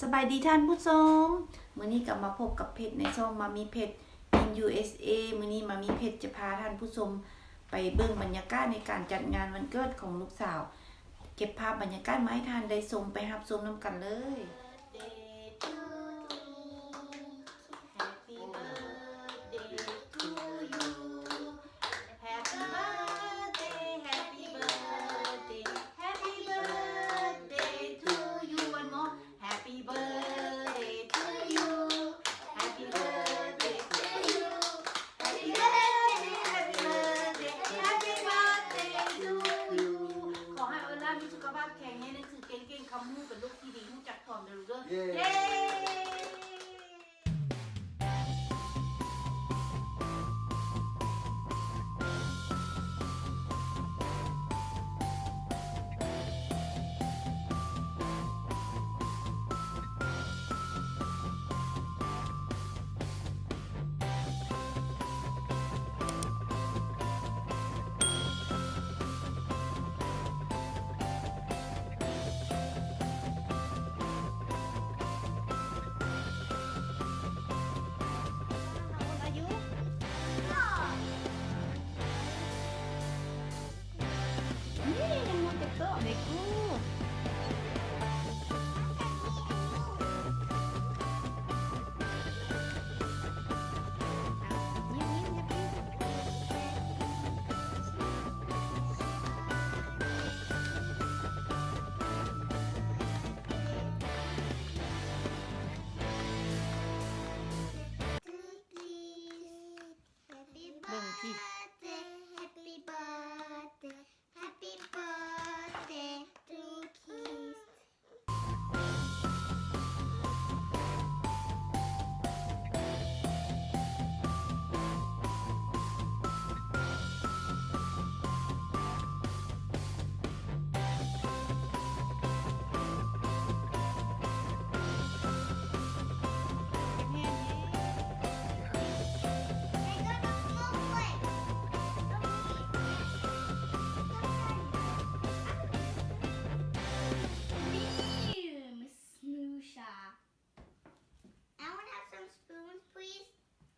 ສະບາຍດີທ່ານຜູ້ຊົມ, ມື້ນີ້ກໍມາພົບກັບເພັດໃນຊ່ອງມາມີເພັດ in ຢູເອສເອ. ມື້ນີ້ມາມີເພັດຈະພາທ່ານຜູ້ຊົມໄປເບິ່ງບັນຍາກາດໃນການຈັດງານວັນເກີດຂອງລູກສາວ. ເກັບພາບບັນຍາກາດມາໃຫ້ທ່ານໄດ້ຊົມ, ໄປຮັບຊົມນຳກັນເລີຍ. Happy birthday to you. Happy birthday, happy birthday, happy birthday to you. One more. Happy birthday to you. Happy birthday to you. Happy birthday, happy birthday, happy birthday to you. ຂໍໃຫ້ເອີລາມີສຸຂະພາບແຂງແຮງ, ໜັງສືເກັ່ງໆ, ຄຳຮູ້ເປັນລູກທີ່ດີ, ຮູ້ຈັກຖອມເດີລູກເດີ. ເຢ້ ເຢ້. ເບິ່ງພີ້ Happy birthday, happy birthday to kiss.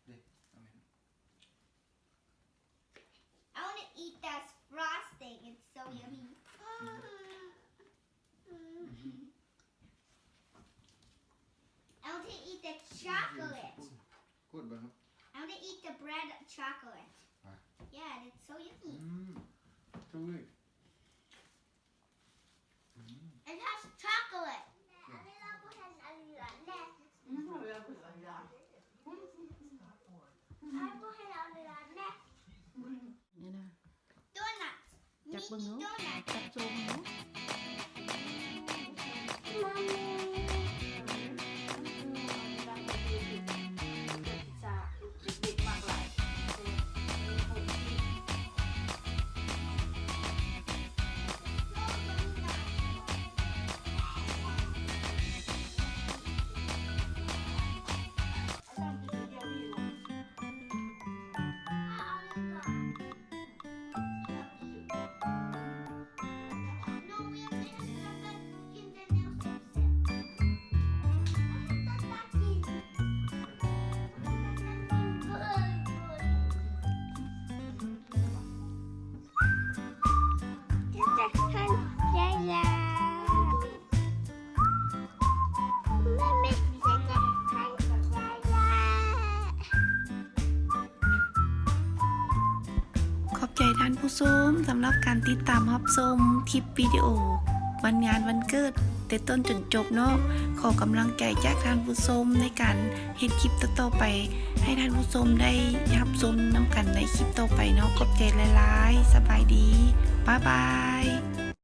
เด้ เอาไหม I wanna eat that frosting. It's so yummy. I want to eat the chocolate. Good, but I want to eat the bread chocolate. Ah. Yeah, it's so yummy. Mm. Too good. It has chocolate. ນີ້ນະ Donut. ຈັບເບິ່ງເນາະ Mini donut. ຈັບໂຊເບິ່ງເນາະ. ຂອບໃຈທ່ານຜູ້ຊົມສຳລັບການຕິດຕາມຮັບຊົມຄລິບວິດີໂອວັນງານວັນເກີດແຕ່ຕົ້ນຈົນຈົບເນາະ. ຂໍກຳລັງໃຈຈາກທ່ານຜູ້ຊົມໃນການເຮັດຄລິບຕໍ່ໆໄປ ໃຫ້ທ່ານຜູ້ຊົມໄດ້ຮັບຊົມນຳກັນໃນຄລິບຕໍ່ໄປເນາະ. ຂອບໃຈຫຼາຍໆ. ສະບາຍດີ. ບາຍບາຍ.